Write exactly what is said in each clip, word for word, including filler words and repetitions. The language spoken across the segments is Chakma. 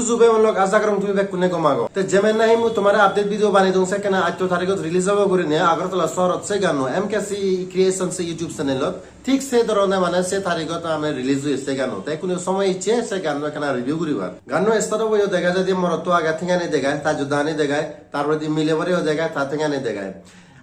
Jube mon lok, aja gorong tumi bekkune gom ago. Te jemen nahi mui tomare update video banei dong, sekkene atto tarigot release obo gurinei Agartala sohorot se ganno M K C Creations se YouTube channelot. Thik se dhorone mane se tarigot ami release oye se ganno. Te ikkunu somoy icche se ganno ekkana review guribar. Ganno start obo yo dega jai de morotto age thengani degai, ta judani degai, tar poredi mileboreo degai, ta thengani degai.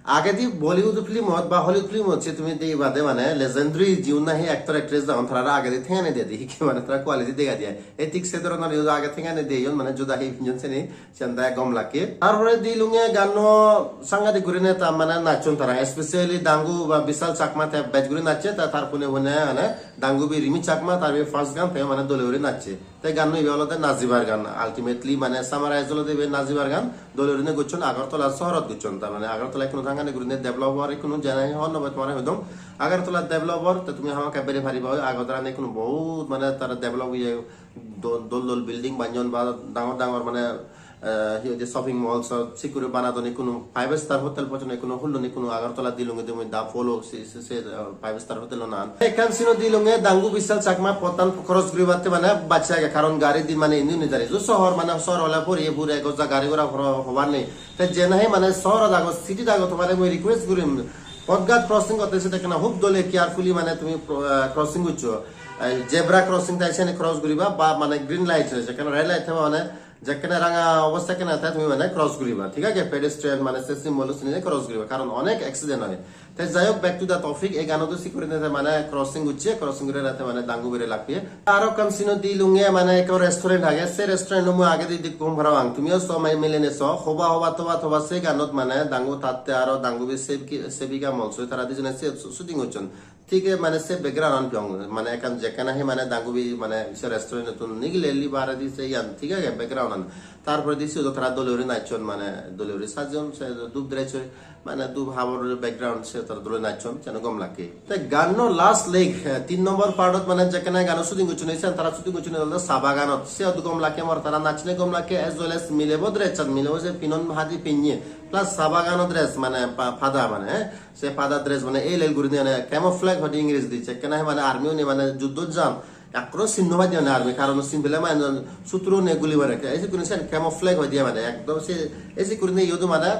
Agedi Bollywood filmot ba Hollywood filmot se tumi dei bade mane legendary jiun nahi actor actress agon, tarare agedi thengani diye de, hikke mane tara quality dega diye. Ei thik se dhoronor yo age thengani diyon mane joda hi pinjon seni, siyan da gom lakke. Tar poredi lunge ganno sangadik gurine ta mane nachchon tara, especially Dangu ba Bishal Chakma te bej guri nachche, ta tar pune pune mane Dangubi Rimi Chakma, tar bi first gan te mane dole guri nachche. Te ganno ibe olode najibar gan. Ultimately mane summarize olode ibe najibar gan. Dole gurinei gocchon, Agartala sohorot gocchon. Tar mane Agartala ikkunu thangani gurinei develop or ikkunu jena hi hon nobe tomare hoidong. Agartala develop or, te tumi hamakkai beri pariba oi, Agartala ikkunu bohut mane tara develop oye, dol dol dol building banyon ba dangor dangor mane, eh, hi hoide shopping mall so sikuri banadon ikkunu five star hotel pojjonto ikkunu hullon ikkunu Agartala dilunge tumi da polo se, se, se, eh, five star hotel onan. Ekkan sino dilunge Dangu Bishal Chakma pottan cross guribatte mane bacche age, karon gari di mane indi undi jare. Ju sohor mane sohor ole poriye pure goja gari gora horo hobar nei. Te je nahi mane sohorot ago, city-t ago, tomare mui request gurim, potghat crossing gotte sede ekkena hub dole carefully mane tumi pro-, eh, crossing goccho. Eh, zebra crossing tai sene cross guriba ba mane green light hoye, jekkene red light thebo mane jekkene ranga obo sekkene te tumi mane cross guriba, thik age? Pedestrian mane se symbol-o sini cross guriba, karon onek accident oi. Te jai hok, back to the topic, ei gano do sik gurinei te mane crossing gocche, crossing guri te mane Dangu bere lappiye. Aro ekkan sino dilunge mane ekko restaurant age, se restaurant-o mui agedi dekkong parapang, tumiyo so mane milinei so, hoba hoba toba toba se ganot mane Dangu tatte aro Dangubi Sevika, Sevika Molsoi tara dijone se shooting gocchon. Thik ei mane se background-an piyong, mane ekkan jekkene hi mane Dangubi mane se restaurant-ottun nigile libaredi se iyan, thik age, background-an. Tar poredi siyot tara dole guri nachchon, mane dole guri sajeyon, se dup dress-oi, mane dup habor background, se tara dole nachchon, jeno gom lakke. Te ganno last leg, eh, tin nombor part-ot mane jekkene gano shooting gocchon, siyan tara shooting gocchon olode sa baganot. Siyot gom lakke mor, tara nachchine gom lakke, as well as milebo dress-an, milebo je pinon hadi pinne, plus sa bagano dress mane pa-, pada mane, eh? Se pada dress mane el el gurinei mane camouflage hoide Engrejidi, jekkene hi mane army-une mane juddot jan, ekkore sin no pai de mane army, karon sin pele mane sutro-une guli mare, ei sikkune sen camouflage hoide mane, ekdom se, ei sikkurinei iyodo mane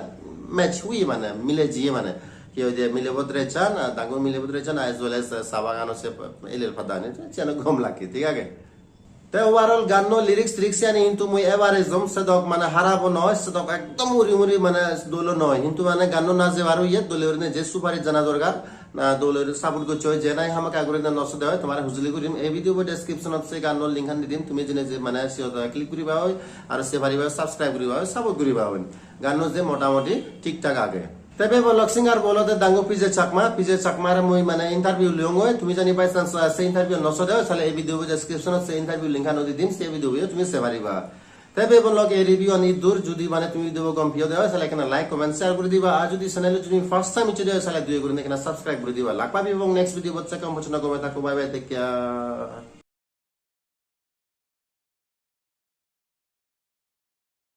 match oye mane, mile jiye mane. Hi hoide milebo dress-an, ah, Dangu milebo dress-an, as well as, ah, sa bagano se el el pada ani, siyan gom lakke, thik age? Te overall ganno lyrics, lyrics yani hintu mui average hom, sedok mane harap o noi, sedok ekdom uri muri mane dol o noi, hintu mane ganno najebar oye, dole gurinei je supari jana dorkar, na dole guri support goccho oi, je nahi hamakkai gurinei no sode oi, tomare hujuli gurim, ei video bo description-ot se ganno link-an di dim, tumi jeinei je mane siyot click guriba oi, aro se pariba oi, subscribe guriba oi, support guriba oi. Ganno je motamoti thik thak age. Te bebon lok singer bo olode Dangu P J Chakma, P J Chakmare mui mane interview liyongoi, tumi jodi by chance, ah, se interview no sode oi, sale ei video bo description-ot se interview link-an di dim, se video bo tumi sei pariba. Te bebon lok ei review-an iddur, jodi mane tumi video bo gom piyo de oi, sale ekkena like, comment, share guri diba, ar jodi channel-ot tumi first time eccho de oi, sale doye gurinei ekkena subscribe guri diba. Lak pabi ebong next video bot, se kom pojjonto gome thakko, bye bye, take care.